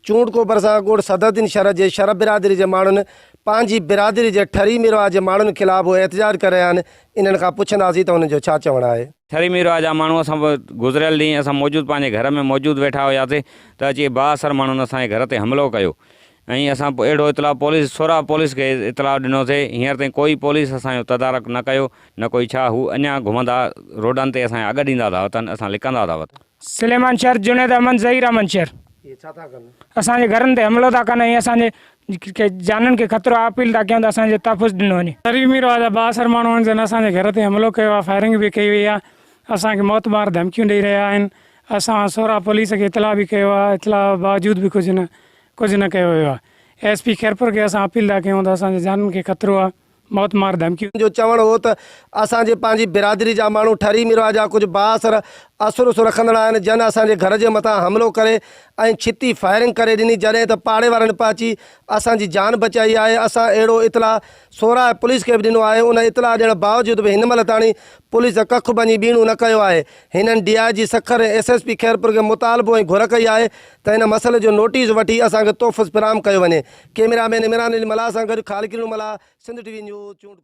چونڊڪو ڀرسان ڳوٺ صدرالدين شھر جي شھر برادري جي ماڻهن پنهنجي برادري جي ٺري ميرواهه جي ماڻهن خلاف هو احتجاج ڪري رهيا آهن انهن کان پڇنداسين ته انهن جو ڇا چوڻ آهي. ٺري ميرواهه جا ماڻهو اسان گذريل ڏينهن اسان موجود پنهنجي گهر ۾ موجود ويٺا هياسي ته اچي بااثر ماڻهن اسان جي گهر تي حملو ڪيو ۽ اسان اهڙو اطلاع پوليس سهراب پوليس کي اطلاع ڏنوسي هينئر تائين ڪوئي پوليس اسان جو تدارڪ نه ڪيو نه ڪوئي ڇا هو اڃا گهمندا روڊن تي اسان جا اڳ ڏيندا ٿا وتن اسان لڪندا ٿا وتون. سليمان شھر جنيد احمد ظھير احمد شھر اهي ڇا ٿا ڪن؟ اسان جي گھرن تي حملو ٿا ڪن ۽ اسان جي جانن کي خطرو آ اپيل ٿا ڪيون ته اسان جو تحفظ ڏنو وڃي. ٺري ميرواھ جا بااثر ماڻهو آهن جن اسان جي گهر تي حملو ڪيو آهي فائرنگ به ڪئي وئي آهي اسان کي موت مار ڌمڪيون ڏئي رهيا آهن اسان سهراب پوليس کي اطلاع به ڪيو آهي اطلاع باوجود به ڪجهه نه ڪجهه نه ڪيو ويو آهي ايس پي خيرپور کي اسان اپيل ٿا ڪيون ته اسان جي جانن کي خطرو آهي موت مار ڌمڪيون. جو چوڻ هو ته اسان جي پنهنجي برادري جا ماڻهو ٺري ميرواهه جا ڪجهه بااثر اثر رسوخ رکندڙ آهن جن اسان جي گهر جي مٿان حملو ڪري ۽ ڇتي فائرنگ ڪري ڏني جڏهن ته پاڙي وارن پهچي اسان جي جان بچائي آهي اسان اهڙو اطلاع سوراهه پوليس کي به ڏنو آهي ان اطلاع ڏيڻ باوجود به هن مهل تاڻي پوليس ڪک ڀڃي ٻيڻو نه ڪيو آهي هنن D I G Sukkur ۽ S S P Khairpur کي مطالبو ۽ گهر ڪئي آهي ته هن مسئلي جو نوٽيس وٺي اسان کي تحفظ فراهم ڪيو وڃي. ڪئميرا مين عمران علي ملاح سان گڏ Khaliq Rino Mallah, Sindh T V news, Chondko.